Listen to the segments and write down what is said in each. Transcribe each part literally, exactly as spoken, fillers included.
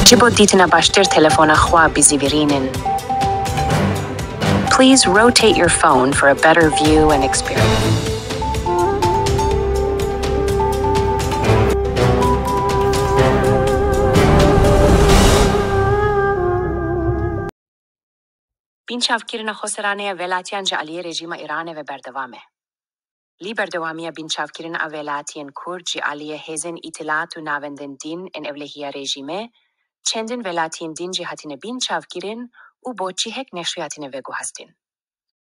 Ji bo dîtina baştir telefona xwe bizîvirînin. Please rotate your phone for a better view and experience. Binçavkirina xweserane ya welatiyan ji aliyê rejîma Îranê ve berdewam e. Lî berdewamiya binçavkirina a welatiyên Kurd ji aliyê hêzên îtilat û navendên din ên ewlehiya rejîmê, çendin welatiyên din jî hatine binçavkirin û bo cihek nexşû hatine veguhastin.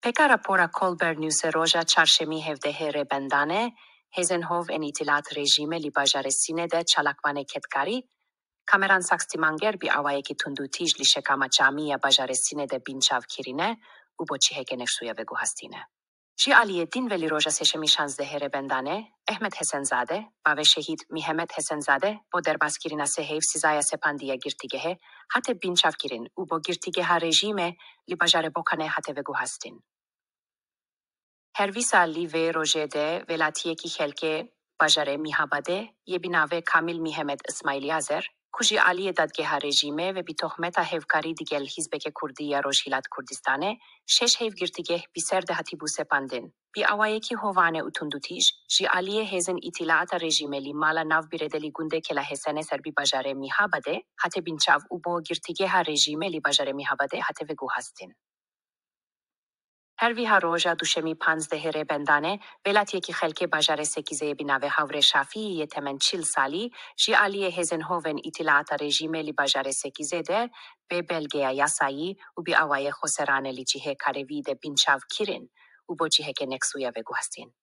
Pêka rapora Kolber Newsê roja çarşemî hevdehê Rêbendanê, hêzên hov ên îtilat rejîmê li bajarê Sînê de çalakvanê kedkarî, Kameran Sakstimanger bi awayekî tundûtîj li şekama camî ya bajarê Sînê de binçav kirine û bo cihekê nexşûya veguhastîne. Ji aliyê din ve li roja sêşemî şazdehê Rêbendanê, Ehmed Hesenzade, bavê şehîd Mihemed Hesenzade, bo derbaskirina sê heyv sizaya sepandiya girtîgehê hate binçavkirin û bo girtîgeha rejîmê li bajarê Bokanê hate veguhastin. Her vî salî vê rojê de welatiyekî xelkê bajarê Mîhabadê yê bi navê Kamil Mihemed Îsmaîl Yazer, ku ji aliyê dadgeha rejîmê ve bi tohmeta hevkarî digel Hizbeke Kurdî ya Rojhilat Kurdistanê şeş heyv girtîgeh bi ser de hatibû sepandin. Bi awayekî hovane û tundûtîj, ji aliyê hêzên îtilaata rejîmê li mala navbirê de li gundê Kela Hesenê ser bi bajarê Mîhabadê hate binçav û bo girtîgeha rejîmê li bajarê Mîhabadê hate veguhastin. Her vîha roja duşemî panzdehê Rêbendanê, welatiyekî xelkê bajarê Sekîzeyê bi navê Havrê Şafî yê temen çil salî, ji aliyê hêzên hov ên îtilaata rejîmê li bajarê Sekîzê de bê belgeya yasayî û bi awayê xweserane li cihê karevî de binçav kirin û bo cihekê nexşûya veguhastin.